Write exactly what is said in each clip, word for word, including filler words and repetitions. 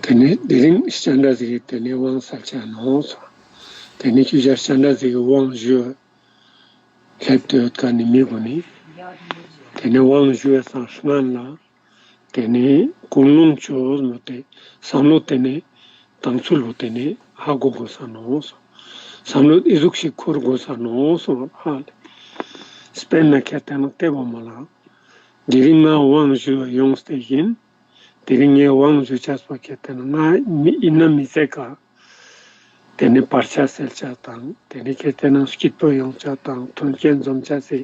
ཏེ་ནེ་དེ་རིང་སྤྱན་རས་གཟིགས་སི་ཏེ་ནེ་དབང་གསལ་ཆ་ནོག་སོ། ཏེ་ནེ་ཁྱོ་ཞ་སྤྱན་རས་གཟིགས་སི་དབང་ཞུ་སླེབས་ཏེ་ཡོད་ཁན་ནི་མི་གུན་ནི་ཏེ་ནེ་དབང་ཞུ་བའི་སང་སྔན་ལ་ཏེ་ནེ་ཀུན་སློང་ཅོས་མོལ་ཏེ་བསམ་བློ་ཏེ་ནེ་བཏང་ཚུལ་བོ་ཏེ་ནེ་ཧ་གོ་དགོས་ས་ནོག་སོ། བསམ་བློ་ཨི་ཟུག་ཤིག་ཁུར་དགོས་ས་ནོག་སོ་ཧ་ལེ། སྤེར་ན་ཁྱེར་ཏེ་ན་ཏེ་བོ་མོལ་ལ། དེ་རིང་ང་དབང་ཞུ་ཡོངས་ཏེ་ཨིན། དེ་རིང་ངའི་དབང་ཞུ་ཅེས་པོ་ཁྱེར་ཏེ་ན་ང་མི་ཨིན་ན་མི་ཚེ་ཀ་ཏེ་ནེ་བར་ཆད་སེལ་ཅེས་དང་ཏེ་ནེ་ཁྱེར་ཏེ་ན་སྐྱིད་པོ་ཡོང་ཅེས་དང་མཐུན་རྐྱེན་འཛོམས་ཅེས་སི་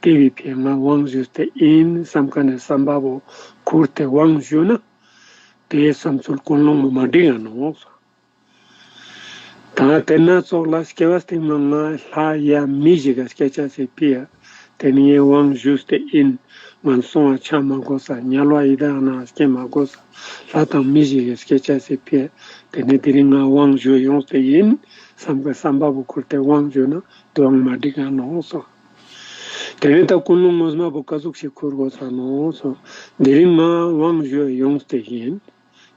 ཏེ་བོའི་ཕིའ་ང་དབང་ཞུས་ཏེ་ཨིན་བསམ་ཁན་ནི་བསམ་པ་བོ་ཁུར་ཏེ་དབང་ཞུ་ན་ཏེའི་བསམ་ཚུལ་ཀུན་སློང་བོ་མ་འགྲིག་ག་ནོག་སོ། ད་ཏེ་ན་ཙོགས་ལ་སྐྱེ་བ་སྟིང་མ་ང་ལྷ་ཡ་མི་ཞིག་ག་སྐྱེ་ཅེས་སི་ཕིའ་ཏེ་ནེ་ངའི་དབང་ཞུས་ཏེ་ཨིན། ང་སོང་བ་ཆ་མ་དགོས་ས་དམྱལ་བ་ཡི་དྭགས་ནང་སྐྱེ་མ་དགོས་ས་ལྷ་དང་མི་ཞིག་ག་སྐྱེ་ཅེས་སི་ཕིའ་ཏེ་ནེ་དེ་རིང་ང་དབང་ཞུ་ཡོངས་ཏེ་ཨིན་བསམ་ཁན་བསམ་པ་བོ་ཁུར་ཏེ་དབང་ཞུ་ན་ཏེ་བོ་མ་འགྲིག་ག་ནོག་སོ། ཏེ་ནེ་ད་ཀུན་སློང་ངོ་མ་བོ་ཀ་ཟུག་ཤིག་ཁུར་དགོས་ས་ནོག་སོ། དེ་རིང་ང་དབང་ཞུ་ཡོངས་ཏེ་ཨིན།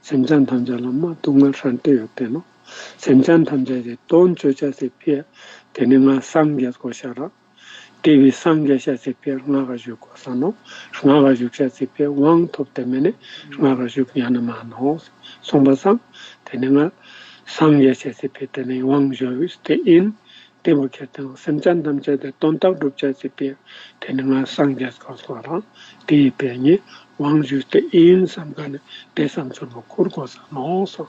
སེམས་ཅན་ཐམས་ཅད་ལ་མ་སྡུག་བསྔལ་ཧྲན་ཏེ་ཡོད་དེ་ནོག། སེམས་ཅན་ཐམས་ཅད་ཀྱི་དོན་ཅོ་ཅེས་སི་ཕིའ་ཏེ་ནེ་ང་སངས་རྒྱས་དགོས་ཤ་རག། ཏེ་བོའི་སངས་རྒྱས་ཅེས་སི་ཕིའ་སྔགས་ཀ་ཞུགས་དགོས་ས་ནོག། སྔགས་ཀ་ཞུགས་ཅེས་སི་ཕིའ་དབང་ཐོབ་སྟེ་མེད་ན་སྔགས་ཀ་ཞུགས་ཉན་ན་མ་ནོག། སོང་པ་སང་ཏེ་ནེ་ང་སངས་རྒྱས་ཅེས་སི་ཕིའ་ཏེ་ནེ་དབང་ཞུས་ཏེ་ཨིན། ཏེ་བོ་ཁྱེར་ཏེ་ན་སེམས་ཅན་ཐམས་ཅད་ཏེ་དོན་དག་སྒྲུབ་ཅེས་སི་ཕིའ་ཏེ་ནེ་ང་སངས་རྒྱས་དགོས་ས་རག། ཏེའི་ཕིའ་ངའི་དབང་ཞུས་ཏེ་ཨིན་བསམ་ཁན་ནི་ཏེ་བསམ་ཚུལ་བོ་ཁུར་དགོས་ས་ནོག་སོ།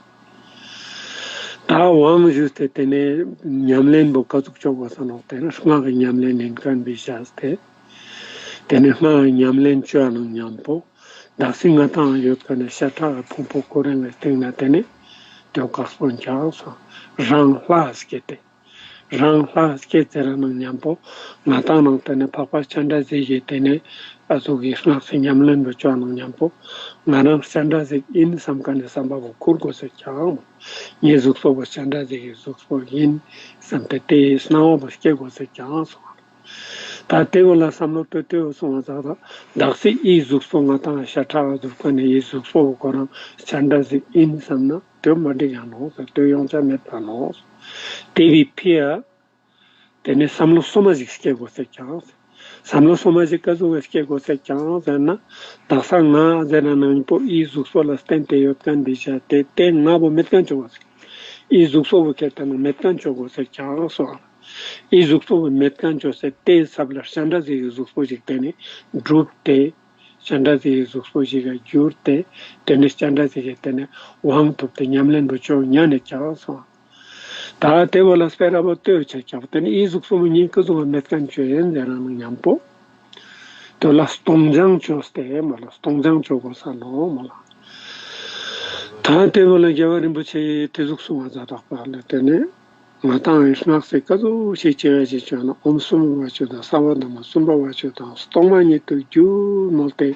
ད་དབང་ཞུས་ཏེ་ཏེ་ནེ་ཉམས་ལེན་བོ་ཀ་ཟུག་ཅོ་དགོས་ས་ནོག། ཏེ་ནེ་སྔགས་ཀྱི་ཉམས་ལེན་ཨིན་ཁན་བོའི་ཞག་སྟེ་ཏེ་ནེ་སྔགས་ཀྱི་ཉམས་ལེན་ཅོ་ནང་ཉམ་པོ་དག་སི་ང་ཏང་ཡོད་ཁན་ནི་ཤ་ཁྲག་གི་ཕུང་པོ་ཁོ་རང་གི་སྟེང་ན་ཏེ་ནེ་ཏེ་བོ་ཀག་སྤོ་ཀྱག་སོ། རང་ལྷ་སྐྱེས་ཏེ་རང་ལྷ་སྐྱེས་ཟེར་ར་ནང་ཉམ་པོ་ང་ཏང་ནང་ཏེ་ནེ་འཕགས་པ་སྤྱན་རས་གཟིགས་ཀྱི་ཏེ་ནེ་ཨ་ཟུག་གི་སྔགས་སི་ཉམས་ལེན་བོ་ཅོ་ནང་ཉམ་པོ་ང་རང་སྤྱན་རས་གཟིགས་ཨིན་བསམ་ཁན་ནི་བསམ་པ་བོ་ཁུར་དགོས་ས་ཀྱག། ངའི་གཟུགས་པོ་བོ་སྤྱན་རས་གཟིགས་ཀྱི་གཟུགས་པོ་ཨིན་བསམ་སྟེ་ཏེའི་སྣང་བ་བོ་སྐྱེ་དགོས་ས་ཀྱག་སོ། ད་ཏེ་བོ་ལ་བསམ་བློ་ཏོ་ཏོ་སོང་བ་ཙག་ད་དག་སི་ཨི་གཟུགས་པོ་ང་ཏང་ཤ་ཁྲག་གཟུགས་ཁན་ནི་ཨི་གཟུགས་པོ་བོ་ཁོ་རང་སྤྱན་རས་གཟིགས་ཨིན་བསམ་ན་ཏེ་བོ་མ་འགྲིག་ཡང་ནོག། ཏེ་ཡོང་ཆ་མེད་པ་ནོག། ཏེ་བོའི་ཕིའ་ཏེ་ནེ་བསམ་བློ་སོ་མ་ཞིག་སྐྱེ་དགོས་ས་ཀྱག། བསམ་བློ་སོ་མ་ཞིག་ཀ་ཟུག་གི་སྐྱེ་དགོས་ས་ཀྱག་ཟེར་ན་དག་ས་ང་ཟེར་ན་ནང་པོ་ཨི་གཟུགས་པོ་ལ་བརྟེན་ཏེ་ཡོད་ཁན་བོའི་ཞག་སྟེ་ཏེ་ང་བོ་མེད་ཁན་ཅོ་དགོས་ས། ཨི་གཟུགས་པོ་བོ་ཁྱེར་ཏེ་ན་མེད་ཁན་ཅོ་དགོས་ས་ཀྱག་སོ། ཨི་གཟུགས་པོ་བོ་མེད་ཁན་ཅོས་ཏེ་ཏེའི་ཚབ་ལ་སྤྱན་རས་གཟིགས་ཀྱི་གཟུགས་པོ་ཞིག་ཏེ་ནེ་སྒྲུབ་སྟེ་སྤྱན་རས་གཟིགས་ཀྱི་གཟུགས་པོ་ཞིག་ག་གྱུར་ཏེ་ཏེ་ནེ་སྤྱན་རས་གཟིགས་ཀྱི་ཏེ་ནེ་དབང་ཐོབ་སྟེ་ཉམས་ལེན་བོ་ཅོ་ཉན་ནེ་ཀྱག་སོ། ད་ཏེ་བོ་ལ་སྤེ་ར་བོ་ལྟོས་ཆ་ཀྱག། ཏེ་ནེ་ཨི་གཟུགས་པོ་བོ་ཉིད་ཀ་ཟུག་མེད་ཁན་ཅོ་ཨིན་ཟེར་ན་ནང་ཉམ་པོ་ཏེ་ལ་སྟོང་སྦྱང་ཅོས་ཏེ་མ་ལ་སྟོང་སྦྱང་ཅོ་དགོས་ས་ནོག་མ་ལ། ད་ཏེ་བོ་ལ་རྒྱལ་བ་རིན་པོ་ཆེ་ཏེ་ཟུག་གསུང་བ་ཛ་དྲག་པ་ལ་ཏེ་ནེ་ང་ཏང་ཨི་སྔགས་སི་ཀ་ཟུག་ཤིག་ཅོ་ཡ་ཅིག་ཅོ་ན་ཨོཾ་སུམ་བ་ཅུ་དང་ས་བ་དྷརྨ་སུམ་བ་བ་ཅུ་དང་སྟོང་པ་ཉིད་དུ་གྱུར་མོལ་ཏེ་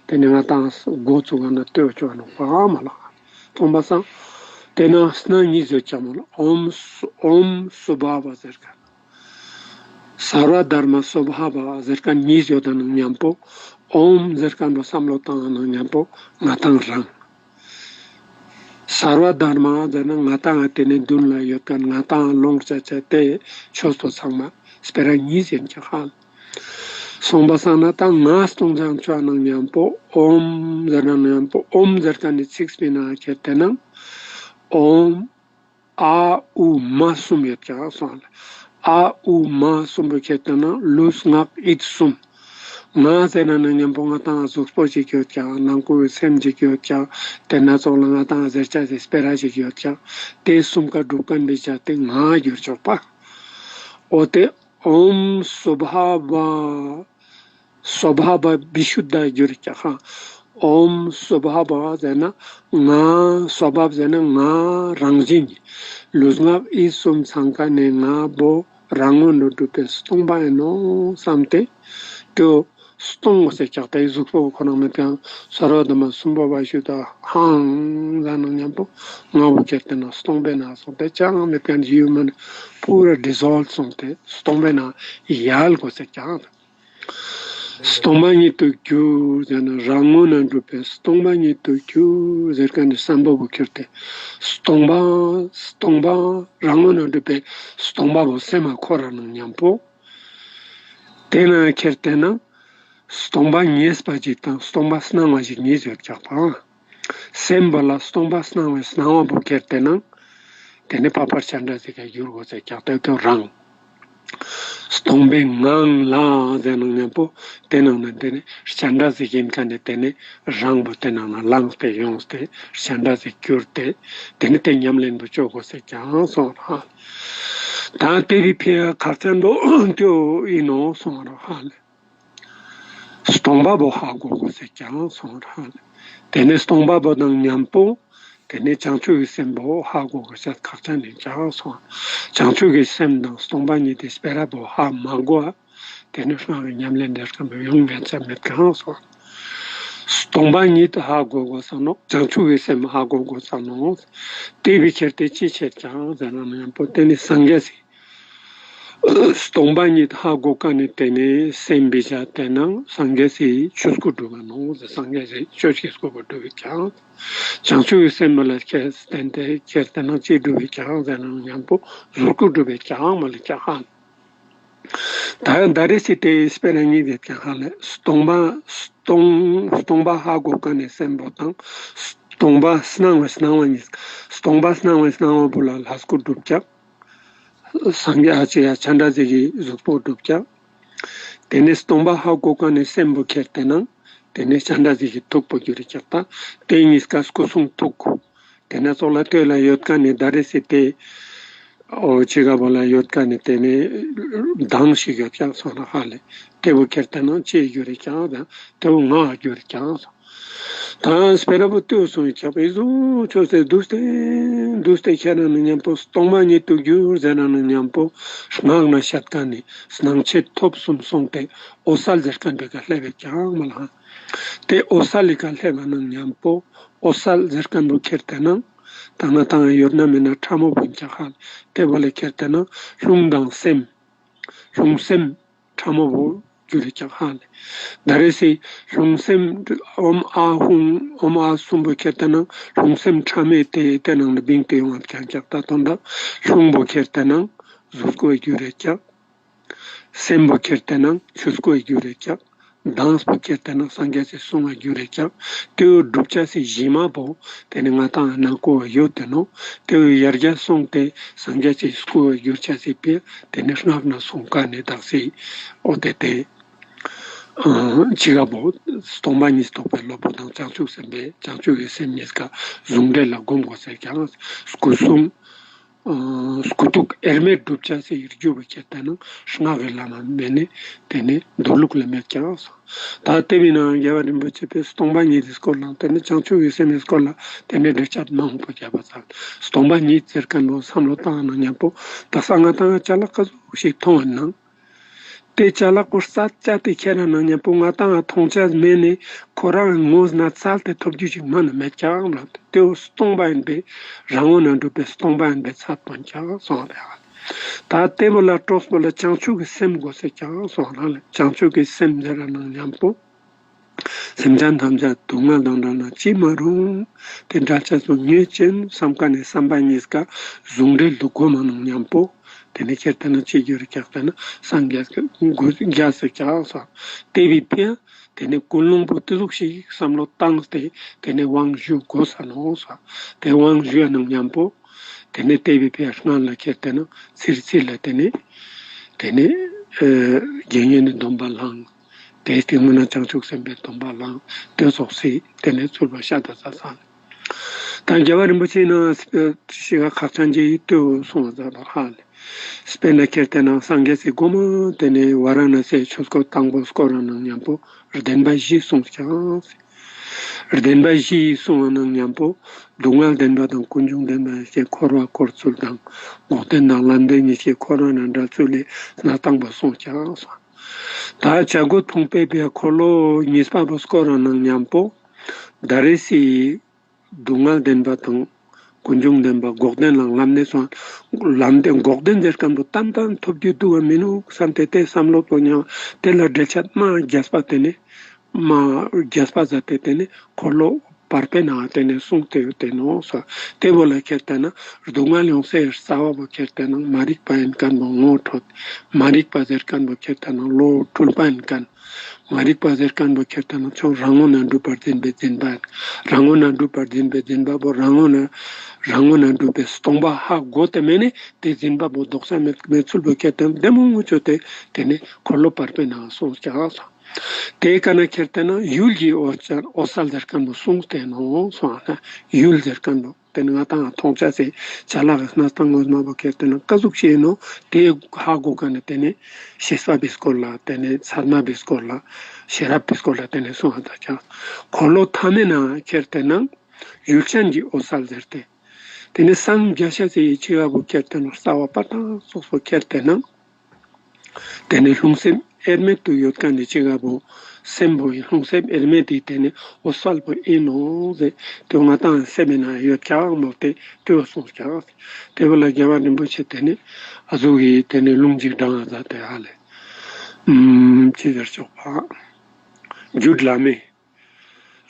ཏེ་ནེ་ང་ཏང་མགོ་ཚུགས་ན་ལྟོས་ཅོ་ནོག་པ་མ་ལ། མཐོང་པ་སང་ཏེ་ནེ་སྣ་གཉིས་ཡོད་ཀྱག་མ་ལ། ཨོཾ་སུ་ཨོཾ་སུ་བྷ་བ་ཟེར་ཁན། སརྦ་དྷརྨ་སྭ་བྷཱ་ཝ་ཟེར་ཁན་གཉིས་ཡོད་ད་ནང་ཉམ་པོ་ཨོཾ་ཟེར་ཁན་བོ་བསམ་བློ་བཏང་ནང་ཉམ་པོ་ང་ཏང་རང་། སརྦ་དྷརྨ་ཟེར་ན་ང་ཏང་ཏེ་ནེ་དུན་ལ་ཡོད་ཁན་ང་ཏང་ལོངས་སྤྱད་ཅེས་ཏེ་ཆོས་པོ་ཚང་མ་སྤེ་ར་གཉིས་ཡིན་ཀྱག་ཧ། སོང་པ་སང་ན་ད་ང་སྟོང་སྦྱང་ཅོ་ནང་ཉམ་པོ་ཨོཾ་ཟེར་ན་ཉམ་པོ་ཨོཾ་ཟེར་ཁན་ནི་ཚིག་སྤེ་ན་ཁྱེར་ཏེ་ན་ཨོཾ། ཨ་ཨུ་མ་གསུམ་ཡོད་ཀྱག་སོང་ལེ། ཨ་ཨུ་མ་གསུམ་པོ་ཁྱེར་ཏེ་ན་ལུས་ངག་ཡིད་གསུམ། ང་ཟེར་ན་ནི་ཉམ་པོ་ང་ཏང་གཟུགས་པོ་ཞིག་ཡོད་ཀྱག། ནང་ཁུག་གི་སེམས་ཞིག་ཡོད་ཀྱག། ཏེ་ནེ་ཙོགས་ལ་ང་ཏང་ཟེར་ཅེས་སི་སྤེ་ར་ཞིག་ཡོད་ཀྱག། ཏེ་གསུམ་ཀ་སྒྲུབ་ཁན་བོའི་ཞག་སྟེ་ང་གྱུར་ཆོག་པ། འོ་ཏེ་ཨོཾ་སྭ་བྷཱ་ཝ། སྭ་བྷཱ་ཝ་བི་ཤུདྡྷ་གྱུར་ཀྱག་ཧ། ཨོཾ་སྭ་བྷཱ་ཝ་ཟེར་ན་ང་སྭ་བྷཱ་ཝ་ཟེར་ན་ང་རང་བཞིན་ལུས་ངག་ཡིད་གསུམ་ཚང་ཁན་ནི་ང་བོ་རང་ངོས་ནེ་གྲུབ་པའི་སྟོང་པ་ཨིན་ནོག་བསམ་སྟེ་ཏེ་སྟོང་ངོ་ཟེར་ཀྱག། ཏེ་གཟུགས་པོ་ཁོ་ན་མེད་ཁན་སརྦ་དྷརྨ་སྭ་བྷཱ་ཝ་བི་ཤུདྡྷ་ཧཾ་ཟེར་ནང་ཉམ་པོ་ང་བོ་ཁྱེར་ཏེ་ན་སྟོང་པའི་ནང་སོང་སྟེ་ཅང་མེད་ཁན་ཡུ་མན་པུ་ར་ཌི་ཛོལབ་སོང་སྟེ་སྟོང་པའི་ནང་ཡལ་དགོས་ཟེར་ཀྱག། སྟོང་པ་ཉིད་དུ་གྱུར་ཟེར་ན་རང་ངོ་ན་གྲུབ་པའི་སྟོང་པ་ཉིད་དུ་གྱུར་ཟེར་ཁན་ནི་བསམ་པ་བོ་ཁྱེར་ཏེ། སྟོང་པ་སྟོང་པ་རང་ངོ་ན་གྲུབ་པའི་སྟོང་པ་བོ་སེམས་མ་འཁོར་ར་ནང་ཉམ་པོ། ཏེ་ན་ཁྱེར་ཏེ་ན་སྟོང་པ་ངེས་པ་ཞིག་དང་སྟོང་པ་སྣང་བ་ཞིག་གཉིས་ཡོད་ཀྱག་པ། སེམས་པ་ལ་སྟོང་པ་སྣང་བའི་སྣང་བ་བོ་ཁྱེར་ཏེ་ན། ཏེ་ནེ་འཕགས་པ་སྤྱན་རས་གཟིགས་ཀ་གྱུར་གོས་ཟེར་ཀྱག་ཏེ་ཏེ་རང་། སྟོང་པའི་ངང་ལ་ཟེར་ནང་ཉམ་པོ། ཏེ་ནང་ན་ཏེ་ནེ་སྤྱན་རས་གཟིགས་ཨིན་ཁན་ནི་ཏེ་ནེ་རང་བོ་ཏེ་ནང་ན་ལངས་ཏེ་ཡོངས་ཏེ་སྤྱན་རས་གཟིགས་གྱུར་ཏེ། ཏེ་ནེ་ཏེ་ཉམས་ལེན་བོ་ཅོ་གོས་ཟེར་ཀྱག་སོང་ར། ད་ཏེ་བི་ཕི་ཁག་ཅན་བོ་ཏེ་ཨིན་ནོག་སོང་ར་ཧ་ལེ། སྟོང་པ་བོ་ཧ་གོ་གོས་ཟེར་ཀྱག་སོང་ར་ཧ་ལེ། ཏེ་ནེ་སྟོང་པ་བོ་དང་ཉམ་པོ། ཏེ་ནེ་བྱང་ཆུབ་ཀྱི་སེམས་པོ་ཧ་གོ་གོས་ཤེས་ཁག་ཅན་ཨིན་ཀྱག་སོང་། བྱང་ཆུབ་ཀྱི་སེམས་དང་སྟོང་པ་ཉིད་དེ་སྤེ་ར་བོ་ཧ་མ་གོ་བ། ཏེ་ནེ་སྔགས་ཀྱི་ཉམས་ལེན་དེ་ཀ་ཡོང་ཉན་ཆ་མེད་ཀྱག་སོང་། སྟོང་པ་ཉིད་ཧ་གོ་གོས་ས་ནོག། བྱང་ཆུབ་ཀྱི་སེམས་ཧ་གོ་གོས་ས་ནོག། ཏེ་བི་ཁྱེར་ཏེ་ཅི་ཆེད་ཀྱག་ཟེར་ན་ཉམ་པོ་ཏེ་ནེ་སངས་རྒྱས་སི་སྟོང་པ་ཉིད་ཧ་གོ་ཁན་ནི་ཏེ་ནེ་སེམས་བི་ཞག་ཏེ་ནང་སངས་རྒྱས་སི་ཆོས་སྐུ་འགྲུབ་པ་ནོག། སངས་རྒྱས་སི་ཆོས་ཀྱི་སྐུ་འགྲུབ་པའི་ཀྱག། བྱང་ཆུབ་ཀྱི་སེམས་མ་ལ་ཁྱེར་ཏེ་ན་ཅི་འགྲུབ་པའི་ཀྱག་ཟེར་ན་ཉམ་པོ་གཟུགས་སྐུ་འགྲུབ་པའི་ཀྱག་མ་ལ་ཀྱག་ཧ། ད་ད་རེ་སི་ཏེ་སྤེ་ར་ཉིད་དེ་ཀྱག་ཧ་ལེ། སྟོང་པ་སྟོང་སྟོང་པ་ཧ་གོ་ཁན་ནི་སེམས་པོ་དང་སྟོང་པ་སྣང་བའི་སྣང་བ་ཉིད། སྟོང་པ་སྣང་བའི་སྣང་བ་བོ་ལ་ལྷ་སྐུ་འགྲུབ་ཀྱག། སངས་རྒྱས་ཨ་ཅེ་ཡ་སྤྱན་རས་གཟིགས་ཀྱི་གཟུགས་པོ་འགྲུབ་ཀྱག། ཏེ་ནེ་སྟོང་པ་ཧ་གོ་ཁན་ནི་སེམས་པོ་ཁྱེར་ཏེ་ན། ཏེ་ནེ་སྤྱན་རས་གཟིགས་ཀྱི་ཐུགས་པོ་གྱུར་རེ་ཀྱག་ད། ཏེ་ཉིས་ཀ་སྐུ་གསུང་ཐུགས། ཏེ་ནེ་ཙོགས་ལ་ཏེ་ལ་ཡོད་ཁན་ནི་ད་རེ་སི་ཏེ། འོ་ཅི་ག་བོ་ལ་ཡོད་ཁན་ནི་ཏེ་ནེ་མདངས་ཤིག་ཡོད་ཀྱག་སོང་ན་ཧ་ལེ། ཏེ་བོ་ཁྱེར་ཏེ་ན་ཅི་གྱུར་རེ་ཀྱག་ད། ཏེ་བོ་ངག་གྱུར་རེ་ཀྱག་སོང་། ད་སྤེ་ར་བོ་ཏེ་བོ་སོང་ཡོད་ཀྱག་པ་ཨི་ཟུག་ཅོས་ཏེ་དུས་ཏེ་དུས་ཏེ་ཁྱེར་ན་ནང་ཉམ་པོ་སྟོང་པ་ཉིད་དུ་གྱུར་ཟེར་ན་ནང་ཉམ་པོ་སྔགས་ན་བཤད་ཁན་ནི་སྣང་མཆེད་ཐོབ་གསུམ་སོང་སྟེ་འོད་གསལ་ཟེར་ཁན་པོའི་ཀ་སླེབས་པའི་ཀྱག་མ་ལ་ཧ། ཏེ་འོད་གསལ་ལི་ཀ་སླེབས་པ་ནང་ཉམ་པོ་འོད་གསལ་ཟེར་ཁན་པོ་ཁྱེར་ཏེ་ན་ད་ང་ཏང་ཡོད་ན་མེད་ན་ཕྲ་མོ་བོ་ཀྱག་ཧ། ཏེ་བོ་ལ་ཁྱེར་ཏེ་ན་རླུང་དང་སེམས། རླུང་སེམས་ཕྲ་མོ་བོ་གྱུར་རེ་ཀྱག་ཧ་ལེ། ད་རེ་སི་རླུང་སེམས་ཨོཾ་ཨཱཿཧཱུྃ་ཨོཾ་ཨཱཿསུམ་པོ་ཁྱེར་ཏེ་ན་རླུང་སེམས་ཕྲ་མོ་ཏེ་ཏེ་ནང་ནེ་བིང་སྟེ་ཡོང་བ་ཀྱག་ཀྱག་ད་དོན་དག་རླུང་བོ་ཁྱེར་ཏེ་ན་གཟུགས་སྐུ་གྱུར་རེ་ཀྱག། སེམས་པོ་ཁྱེར་ཏེ་ན་ཆོས་སྐུ་གྱུར་རེ་ཀྱག། མདངས་པོ་ཁྱེར་ཏེ་ན་སངས་རྒྱས་སི་གསུང་བ་གྱུར་རེ་ཀྱག། ཏེ་བོ་སྒྲུབ་ཅེས་སི་གཞི་མ་བོ་ཏེ་ནེ་ང་ཏང་ནང་ཀོ་ཡོད་དེ་ནོག། ཏེ་བོ་ཡར་རྒྱས་སོང་སྟེ་སངས་རྒྱས་སི་སྐུ་གྱུར་ཅེས་སི་ཕིའ་ཏེ་ནེ་སྔགས་ན་གསུངས་ཁན་ནི་དག་སི་འོ་ཏེ་ཏེ་ཅི་ག་བོ་སྟོང་པ་ཉིད་རྟོགས་པའི་སློབ་བུ་དང་བྱང་ཆུབ་སེམས་དཔའི་བྱང་ཆུབ་ཀྱི་སེམས་ཉིས་ཀ་ཟུང་འབྲེལ་ལ་སྒོམ་གོས་ཟེར་ཀྱག། སྐུ་གསུང་སྐུ་ཐུགས་དབྱེར་མེད་སྒྲུབ་ཅེས་སི་རྒྱུ་བོ་ཁྱེར་ཏེ་ན་སྔགས་ཀྱི་ལམ་མ་མེད་ནེ་ཏེ་ནེ་མདོ་ལུགས་ལ་མེད་ཀྱག་སོང་། ད་ཏེ་བི་ནང་རྒྱལ་བ་རིན་པོ་ཆེ་པའི་སྟོང་པ་ཉིད་དི་སྐོར་ལ་ཏེ་ནེ་བྱང་ཆུབ་ཀྱི་སེམས་སི་སྐོར་ལ་ཏེ་ནེ་འགྲེལ་བཤད་མང་པོ་བརྒྱབ་པ་ཙང་སྟོང་པ་ཉིད་ཟེར་ཁན་བོ་བསམ་བློ་བཏང་ན་ཉམ་པོ་དག་ས་ང་ཏང་ཅ་ལག་ཀ་ཟུག་ཞིག་མཐོང་བ་ནང་། ཏེ་ཅ་ལག་པོ་རྩ་བཅད་དེ་ཁྱེར་ན་ཉམ་པོ་ང་ཏང་མཐོང་ཅེས་མེད་ནེ་ཁོ་རང་ངོས་ན་བཙལ་ཏེ་ཐོབ་རྒྱུ་ཞིག་མ་ནེ་མེད་ཀྱག་ལ། ཏེ་བོ་སྟོང་པ་ཨིན་པས། རང་ངོ་ན་གྲུབ་པའི་སྟོང་པ་ཨིན་པས་ཚད་པོ་ཀྱག་སོང་རེ། ད་ཏེ་བོ་ལ་གྲོགས་པོ་ལ་བྱང་ཆུབ་ཀྱི་སེམས་གོས་ཟེར་ཀྱག་སོང་ར་ལེ། བྱང་ཆུབ་ཀྱི་སེམས་ཟེར་ར་ནང་ཉམ་པོ། སེམས་ཅན་ཐམས་ཅད་སྡུག་བསྔལ་དང་བྲལ་ན་ཅི་མ་རུང་། ཏེ་འདྲ་ཅེས་སུ་ངེས་ཅན་བསམ་ཁན་ནི་བསམ་པ་ཉིས་ཀ་ཟུང་འབྲེལ་དུ་སྒོམ་མ་ནང་ཉམ་པོ། ཏེ་ནེ་ཁྱེར་ཏེ་ན་ཅི་གྱུར་རེ་ཀྱག་ཟེར་ན་སངས་རྒྱས་ཀྱི་སྐུ་གྱུར་རེ་ཀྱག་སོང་། ཏེ་བི་ཕིའ་ཏེ་ནེ་ཀུན་སློང་པོ་ཏེ་ཟུག་ཞིག་བསམ་བློ་བཏང་སྟེ་ཏེ་ནེ་དབང་ཞུ་གོས་ས་ནོག་སོང་། ཏེ་དབང་ཞུ་ཡ་ནང་ཉམ་པོ། ཏེ་ནེ་ཏེ་བི་ཕིའ་སྔན་ལ་ཁྱེར་ཏེ་ན་ཚིར་ཚིར་ལ་ཏེ་ནེ་ཏེ་ནེ་དགེ་བསྙེན་ནི་སྡོམ་པ་བླངས། ཏེ་སྟིང་མ་ན་བྱང་ཆུབ་སེམས་དཔའི་སྡོམ་པ་བླངས། ཏེ་ཙོགས་སི་ཏེ་ནེ་ཚུལ་བ་ཤ་ད་ས་སང་། ད་རྒྱལ་བ་རིན་པོ་ཆེ་ན་ཤི་ཁ་ཁག་ཅན་ཅིག་ཏེ་བོ་གསུངས་པ་ཙ་ན་ཧ་ལེ། སྤེར་ན་ཁྱེར་ཏེ་ན་སངས་རྒྱས་སི་གོ་མ་ཏེ་ནེ་ཝཱ་ར་ཎ་སིའི་ཆོས་འཁོར་དང་པོ་སྐོར་ར་ནང་ཉམ་པོ་བདེན་པ་བཞི་གསུངས་ཀྱག། བདེན་པ་བཞི་གསུངས་པ་ནང་ཉམ་པོ་སྡུག་བསྔལ་བདེན་པ་དང་ཀུན་འབྱུང་བདེན་པ་ཉིས་ཀའི་འཁོར་བ་འཁོར་ཚུལ་དང་། འགོག་བདེན་དང་ལམ་བདེན་ཉིས་ཀའི་འཁོར་བ་ནང་འགྲོ་ཚུལ་ལས་སྣ་དང་པོ་གསུངས་ཀྱག་སོང་། ད་བྱ་རྒོད་ཕུང་པོའི་འཁོར་ལོ་གཉིས་པ་བོ་སྐོར་ར་ནང་ཉམ་པོ་ད་རེ་སི་སྡུག་བསྔལ་བདེན་པ་དང་ ཀུན་འབྱུང་བདེན་པ་འགོག་བདེན་ལ་ལམ་གནས་སོང་། ལམ་བདེན་འགོག་བདེན་ཟེར་མཁན་པོ་ཏན་ཏན་ཐོབ་རྒྱུ་འདུག་ག་མི་འདུག་བསམ་སྟེ་དེ་བསམ་བློ་པོ་ཉམས་དེ་ལ་འགྲེལ་བཤད་མ་རྒྱས་པ་དེ་ནི་མ་རྒྱས་པ་ཟ་སྟེ་དེ་ནི་འཁོར་ལོ་བར་པའི་ནང་དེ་ནི་གསུངས་ཏེ་ཡོད་དེ་ནོ་སོ། དེ་བོ་ལ་ཁྱེར་ཏེ་ན་སྡུག་བསྔལ་ཡོང་སའི་རྩ་བ་བོ་ཁྱེར་ཏེ་ན་མ་རིག་པ་ཡིན་མཁན་པོ་ངོ་འཕྲོད། མ་རིག་པ་ཟེར་མཁན་པོ་ཁྱེར་ཏེ་ན་བློ་འཁྲུལ་པ་ཡིན་མཁན། མ་རིག་པ་ཟེར་མཁན་པོ་ཁྱེར་ཏེ་ན་ཚོགས་རང་ངོ་ན་གྲུབ་པར་འཛིན་པའི་འཛིན་པ་ཡིན། རང་ངོ་ན་གྲུབ་པར་འཛིན་པའི་འཛིན་པ་པོ་རང་ངོ་ན་རང་ངོ་ན་གྲུབ་པའི་སྟོང་པ་ཧ་གོ་སྟེ་མེད་ནས་དེ་འཛིན་པ་པོ་ལྡོག་ས་མེད་མེད་ཚུལ་པོ་ཁྱེར་ཏེ་ན་བདེ་མོ་ངོ་ཆོད་དེ་དེ་ནི་འཁོར་ལོ་བར་པའི་ནང་སོང་ཀྱང་སོང་། དེ་ཀ་ན་ཁྱེར་ཏེ་ན་ཡུལ་གྱི་འོད་གསལ་འོད་གསལ་ཟེར་མཁན་པོ་གསུངས་ཏེ་ནོ་སོང་ན་ཡུལ་ཟེར་མཁན་པོ། དེ་ནི་ང་ཏང་མཐོང་ཆ་སི་ཅ་ལག་གི་གནས་སྟངས་ངོ་མ་པོ་ཁྱེར་ཏེ་ན་ཀ་ཟུག་ཤེས་ནོ་དེ་ཧ་གོ་མཁན་ནི་དེ་ནི་ཤེས་པ་པའི་སྐོར་ལ་དེ་ནི་ཚད་མ་པའི་སྐོར་ལ་ཤེས་རབ་པའི་སྐོར་ལ་དེ་ནི་གསུངས་པ་དང་ཀྱང་འཁོར་ལོ་ཐ་མའི་ནང་ཁྱེར་ཏེ་ན་ཡུལ་ཅན་གྱི་འོད་གསལ་ཟེར་ཏེ། དེ་ནི་སངས་རྒྱས་ཤ་ཚེ་ཡི་ཆེ་བ་པོ་ཁྱེར་ཏེ་ན་རྩ་བ་པ་དང་སོགས་པོ་ཁྱེར་ཏེ་ན། དེ་ནི་རླུང་སེམས་དབྱེར་མེད་དུ་ཡོད་མཁན་ནི་ཅི་ག་བོ་སེམས་པོ་ཡི་རླུང་སེམས་དབྱེར་མེད་དེ་དེ་ནི་འོད་གསལ་པོ་ཨིན་ནོག་ཟེར། དེ་ང་ཏང་སེམས་ནང་ཡོད་ཀྱག་མོལ་ཏེ་དེ་བོ་གསུངས་ཀྱག། དེ་བོ་ལ་རྒྱལ་བ་རིན་པོ་ཆེ་དེ་ནི་ཨ་ཟུག་གི་དེ་ནི་ལུང་ཅིག་དྲངས་ཟ་སྟེ་ཧ་ལེ། ཨུམ། ཅི་ཟེར་ཆོག་པ། རྒྱུད་བླ་མའི།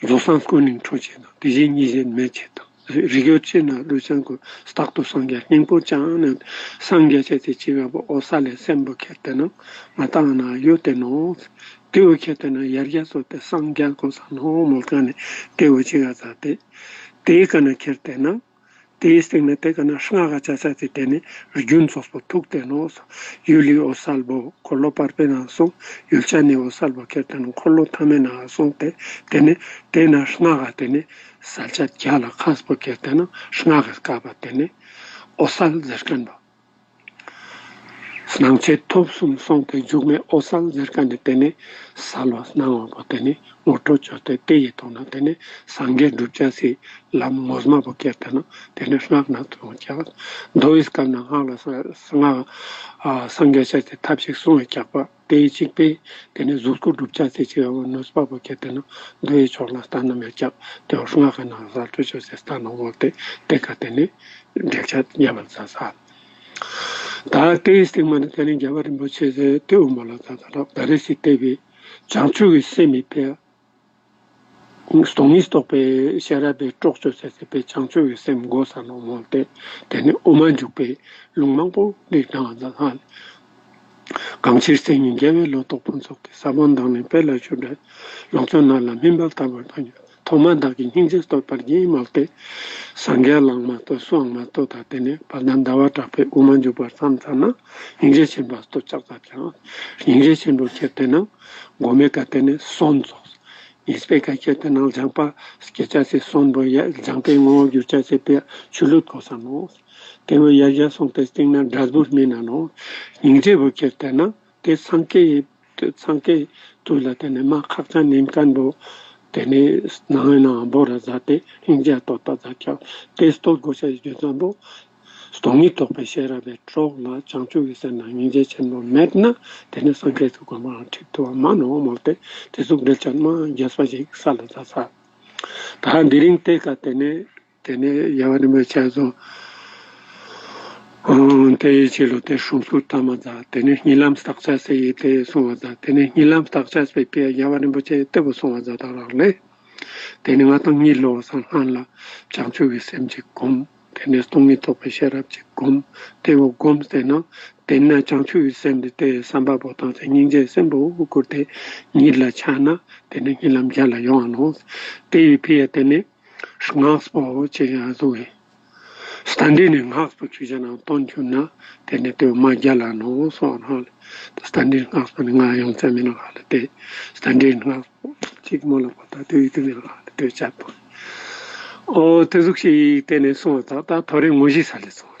རྫོགས་སངས་སྐུ་ནི་འཕྲོ་ཆེ་དང་། དེ་བཞིན་ཉིད་གཞན་མེད་ཅེས་དང་། རིགས་ཡོད་ཅེ་ན་ལུས་ཅན་ཀུན། རྟག་ཏུ་སངས་རྒྱས་སྙིང་པོར་བྱང་ནས། སངས་རྒྱས་ཅེས་ཚེ་ཅི་ག་བོ་འོད་གསལ་ལས་སེམས་པོ་ཁྱེར་ཏེ་ན་ང་ཏང་ན་ཡོད་དེ་ནོ། དེ་བོ་ཁྱེར་ཏེ་ན་ཡར་རྒྱས་སོ་སྟེ་སངས་རྒྱས་དགོས་ས་ནོ་མོལ་མཁན་ནི་དེ་བོ་ཅི་ག་ཟ་སྟེ། དེའི་ཀ་ན་ཁྱེར་ཏེ་ན། དེའི་སྟེང་ན་དེ་ཀ་ན་ལྔ་ག་ཆ་ཆ་ཚེ་དེ་ནི་རྒྱུན་ཚོགས་པོ་ཐུག་སྟེ་ནོ། ཡུལ་ལི་འོད་གསལ་པོ་འཁོར་ལོ་བར་པའི་ནང་སོང་། ཡུལ་ཅན་ནི་འོད་གསལ་པོ་ཁྱེར་ཏེ་ན་འཁོར་ལོ་ཐ་མའི་ནང་སོང་སྟེ་དེ་ནི་དེ་ན་ལྔ་ག་དེ་ནི་གསལ་ཆ་བརྒྱ་ལ་མཁས་པོ་ཁྱེར་ཏེ་ན་ལྔ་ག་བཀག་པ་དེ་ནི་འོད་གསལ་ཟེར་མཁན་པོ། སྣང་མཆེད་ཐོབ་གསུམ་སོང་སྟེ་འཇུག་མེད་འོད་གསལ་ཟེར་མཁན་ནི་དེ་ནི་གསལ་བ་སྣང་བ་པོ་དེ་ནི་ངོ་སྤྲོད་བཅོས་ཏེ་དེ་ཡི་ཐོག་ན་དེ་ནི་སངས་རྒྱས་འགྲུབ་བྱ་སི་ལམ་ངོ་མ་པོ་ཁྱེར་ཏེ་ན་དེ་ནི་སྔགས་ན་ཐུག་ཀྱག། མདོ་ཡི་སྐབས་ན་སྔགས་ལ་ས་སྔགས་ཨ་སངས་རྒྱས་ཤ་ཚེ་ཐབས་ཤིག་གསུངས་ཡོད་ཀྱག་པ། དེ་ཡི་གཅིག་པས་དེ་ནི་གཟུགས་སྐུ་འགྲུབ་བྱ་སི་ཅི་ཡ་བོ་ནུས་པ་པོ་ཁྱེར་ཏེ་ན་མདོ་ཡི་ཕྱོགས་ལ་ལྟ་ན་མེད་ཀྱག། དེ་བོ་སྔགས་ཀ་ན་གསལ་སྤྲོས་བཅོས་ཏེ་ལྟ་ན་འོ་དེ་དེ་ཀ་དེ་ནི་འགྲེལ་བཤད་རྒྱབ་པ་ས་ས། ད་དེའི་སྟེང་མ་ནི་དེ་ནི་རྒྱལ་བ་རིན་པོ་ཆེ་ཟེར་དེ་འོ་མ་ལ་ད་ད་རག་ད་རེ་སི་དེ་བའི་བྱང་ཆུབ་ཀྱི་སེམས་མི་ཕེ། སྟོང་ཉིད་རྟོགས་པའི་ཤེས་རབ་པའི་གྲོགས་བཅོས་ཟེར་ཟེར་བའི་བྱང་ཆུབ་ཀྱི་སེམས་དགོས་ས་ནོ་མོལ་ཏེ་དེ་ནི་དབུ་མ་འཇུག་པའི་ལུང་མང་པོ་འདི་དྲངས་ཟ་ཧ་ལེ། གང་ཕྱིར་སེམས་ཉིད་རྒྱལ་བའི་ལོ་ཏོག་ཕུན་ཚོགས་ཀྱི། ས་བོན་དང་ནི་དཔལ་ལ་ཆུ་འདྲ། ལོངས་སྤྱོད་རྣམས་ལ་སྨིན་པ་ལྟ་བུར་ཐོབ། ཐོག་མ་བདག་གིས་སྙིང་རྗེ་བསྟོད་པར་བགྱི་མོལ་ཏེ། སངས་རྒྱས་ལའང་མ་བསྟོད་སུའང་མ་བསྟོད་ད་དེ་ནི་དཔལ་ལྡན་ཟླ་བ་གྲགས་པའི་དབུ་མ་འཇུག་པར་བསམ་ཚར་ན་སྙིང་རྗེ་ཆེན་པོ་བསྟོད་ཅག་ད་ཀྱང་སྙིང་རྗེ་ཆེན་པོ་ཁྱེར་ཏེ་ན་མགོ་མའི་ཀ་དེ་ནི་གསོན་ཚོགས། གཉིས་པའི་ཀ་ཁྱེར་ཏེ་ན་སྦྱངས་པ་སྐྱེ་ཆ་སི་གསོན་པོ་ཡ་སྦྱངས་པའི་ངོ་བོ་འགྱུར་ཆ་སི་པའི་ཆུ་ལུད་གོ་ས་ནོ། དེ་བོ་ཡར་རྒྱས་སོང་སྟེ་སྟེང་ན་འབྲས་བུ་སྨིན་ན་ནོ། སྙིང་རྗེ་བོ་ཁྱེར་ཏེ་ན་དེ་སངས་རྒྱས་སངས་རྒྱས་དུས་ལ་དེ་ནི་མ་ཁག་ཅན་ཉན་མཁན་པོ་དེ་ནི་ནང་ཡོད་ནའང་བོར་ར་ཟ་སྟེ་སྙིང་རྗེ་བསྟོད་ད་ཟ་ཀྱག། དེ་བསྟོད་དགོས་ཤེས་རྒྱུ་མཚན་པོ་སྟོང་ཉིད་རྟོགས་པའི་ཤེས་རབ་པའི་གྲོགས་ལ་བྱང་ཆུབ་ཀྱི་སེམས་ནང་སྙིང་རྗེ་ཆེན་པོ་མེད་ན་དེ་ནི་སངས་རྒྱས་སུ་གོ་མ་འཁྲིད་ཐུབ་པ་མ་ནོ་མོལ་ཏེ་དེ་ཟུག་འགྲེལ་བཤད་མ་རྒྱས་པ་ཞིག་ས་ལ་ཟ་ས། ད་འདི་རིང་དེ་ཀ་དེ་ནི་དེ་ནས་རྒྱལ་བ་རིན་པོ་ཆེ་ཚོ་དེའི་ཆེད་ལུ་དེ་སྲུང་སྐུལ་བཏང་མ་ཛད། དེ་ནས་གཉིད་ལམ་བརྟག་དཔྱད་ཟེར་ཡི་དེ་གསུང་བ་ཛད། དེ་ནས་གཉིད་ལམ་བརྟག་དཔྱད་ཟེར་བའི་ཕི་ཡ་རྒྱལ་བ་རིན་པོ་ཆེ་དེ་བོ་གསུང་བ་ཛད་ད་རག་ལེ། དེ་ནས་ང་ཏང་གཉིད་ལོག་སང་སྔན་ལ་བྱང་ཆུབ་ཀྱི་སེམས་ཅིག་སྒོམ། དེ་ནས་སྟོང་ཉིད་རྟོགས་པའི་ཤེས་རབ་ཅིག་སྒོམ། དེ་བོ་སྒོམ་ཟེར་ན་དེ་ནས་བྱང་ཆུབ་ཀྱི་སེམས་དེ་དེ་བསམ་པ་བོ་བཏང་སྟེ་སྙིང་རྗེའི་སེམས་པོ་བསྐུར་ཏེ་གཉིད་ལ་ཆ་ན་དེ་ནས་གཉིད་ལམ་རྒྱལ་ལ་ཡོང་བ་ནོ། དེ་ཡི་ཕི་ཡ་དེ་ནས་སྔགས་པོ་ཅིག་ཡང་བཟོ་བའི། རྟེན་འབྲེལ་ནི་སྔགས་པོ་ཆུ་བྱ་ནང་བཏོན་གྱུར་ན། དེ་ནི་དེ་མ་རྒྱལ་ལ་ནོ་སོང་ཧ་ལེ། རྟེན་འབྲེལ་སྔགས་པོ་ནི་ང་ཡོང་ཚ་མི་ནོ་ཧ་ལེ་དེ། རྟེན་འབྲེལ་སྔགས་པོ་ཅིག་མོ་ལ་པ་ད་དེ་ཡི་དེ་མི་ནོ་ཧ་ལེ་དེ་བྱ་དོ། འོ་དེ་ཟུག་ཞིག་དེ་ནས་སོང་བ་ད་ད་ཐོ་རེ་དངོས་གཞི་ས་ལེ་སོང་།